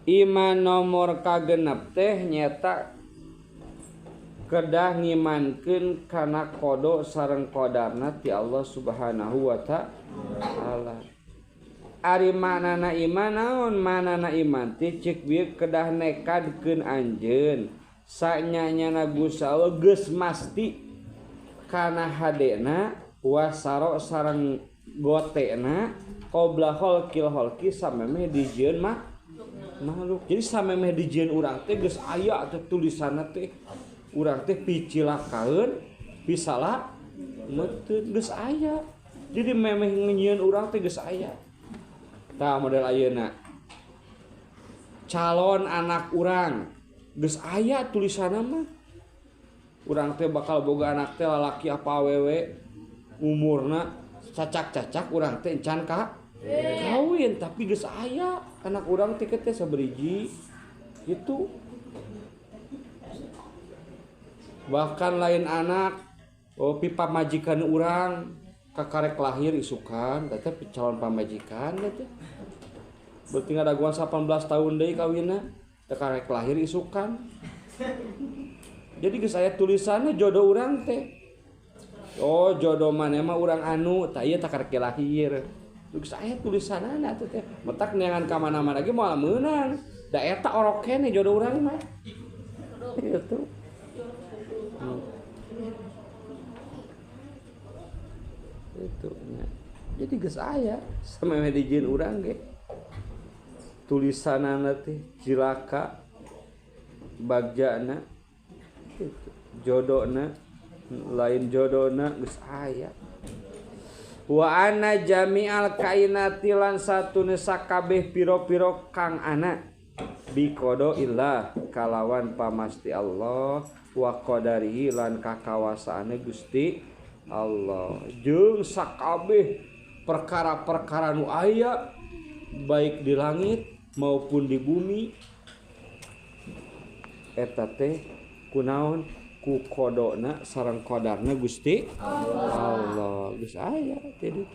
Iman nomor kagenep teh nyata kedah ngimankeun kana qada sareng qadarna ti Allah Subhanahu wa ta'ala. Ari manana iman naon? Manana iman teh ceuk bieu kedah nekadkeun anjeun sanyanyana Gusti Allah geus masti kana hadena wasaro sareng gotena qabla khalqil khalqi samemeh dijieun mah makhluk. Jadi samemeh dijieun urang teh geus aya teh tulisanna teh urang teh picilakaeun pisalah meuteun geus aya. Jadi memeh nyieun urang teh geus aya. Tah model ayeuna calon anak urang geus aya tulisanna mah. Urang teh bakal boga anak teh lalaki apa awewe umurna cacak-cacak urang teh encan ka kawin tapi geus aya anak urang teh teh saberiji gitu. Bahkan lain anak oh pipa majikan urang kakarek lahir isukan teh calon pamajikan teh. Berarti ngadaguan 18 tahun deui kawinna teh karek lahir isukan. Jadi geus aya tulisanna jodoh urang teh. Oh jodoh maneh mah urang anu tah ieu tah karek lahir. Geus aya tulisanana teh teh. Metak neangan ka mana-mana ge moal meunang. Da eta orok keneh jodoh urang mah. Gitu. Itu nya. Jadi geus aya samemeh dijieun urang ge. Tulisanana teh cilaka bagjana gitu. Jodona lain jodona geus aya. Wa anna jami'al kainati lan satune sakabeh pira-pira kang ana biqada illah kalawan pamasti Allah wa qadarihi lan kakawasaane Gusti Allah. Jeung sakabeh perkara-perkara nu aya baik di langit maupun di bumi eta teh kunaon ku qadana sareng qadarna Gusti Allah. Geus aya teh.